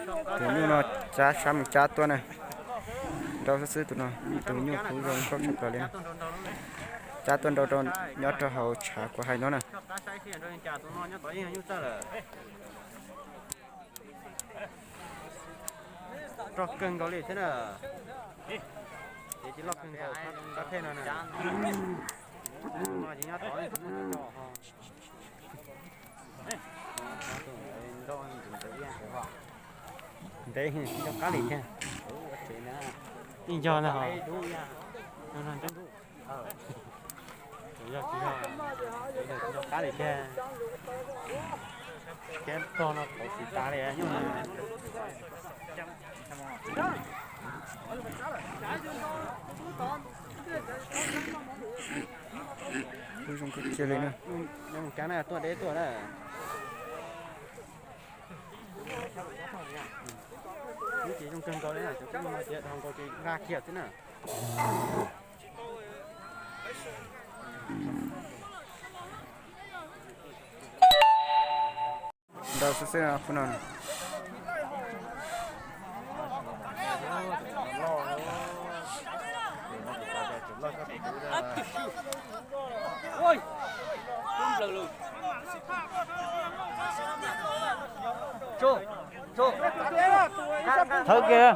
Tus nyuj no cab sab mus cab tuaj na. Nrau xwb xwb tus no, tus nyuj kub zoo nkauj tshaj plaws li na. Cab tuaj nrau rau nyob rau hauv tshav kuv hais no na. Rog kawg nkaus li thiab na. Ces tsis loj kawg nkaus, kab thej no na. No ces nyob tod. Ntev, tsis nco qab li thiab. Ib nco na ho. Yog tsis yog, tsis nco qab li thiab. Thiab rog no tau tsis tas li nyuj na. Zoo kawg kiag li na. Nyob mus cab na, tuaj deb tuaj na. Ib ces zoo kawg nkaus li na, cov kub no ces dhau nkaus ces nqa kiag xwb na. Nrau xwb xwb no khub no. Thawb kiag.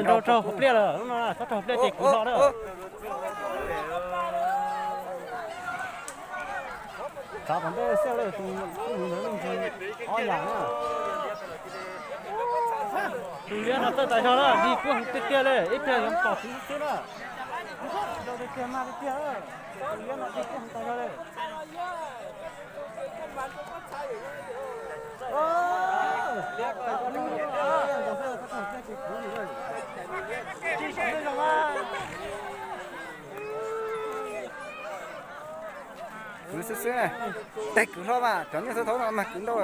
Nrau raug qhov pliaj lawm, lub no txhob raug pliaj ces kuv hlo na. Tsav tom ntej xwb li, tus ntawd leej twg ob yam na. Tus liab no txawj tas zog na, dig kub heev tiag tiag li, ib pliag yuav pom kuv xwb na. Tus liab no dig kub heev tas zog li. Kwv xwb xwb na, tes kwv hlob mas cov nyuj thawb thawb no mas kwv ntau.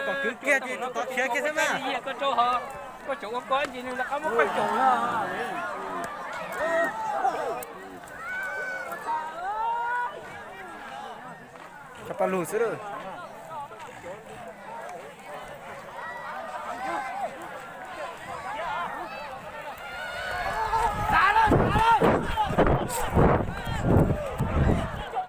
Kom kwv kiag ces tov khiav kiag xwb mas. Koj tseem ua koj ntsis nws rov qab muab koj caum no. Tso paj lug xwb lauj.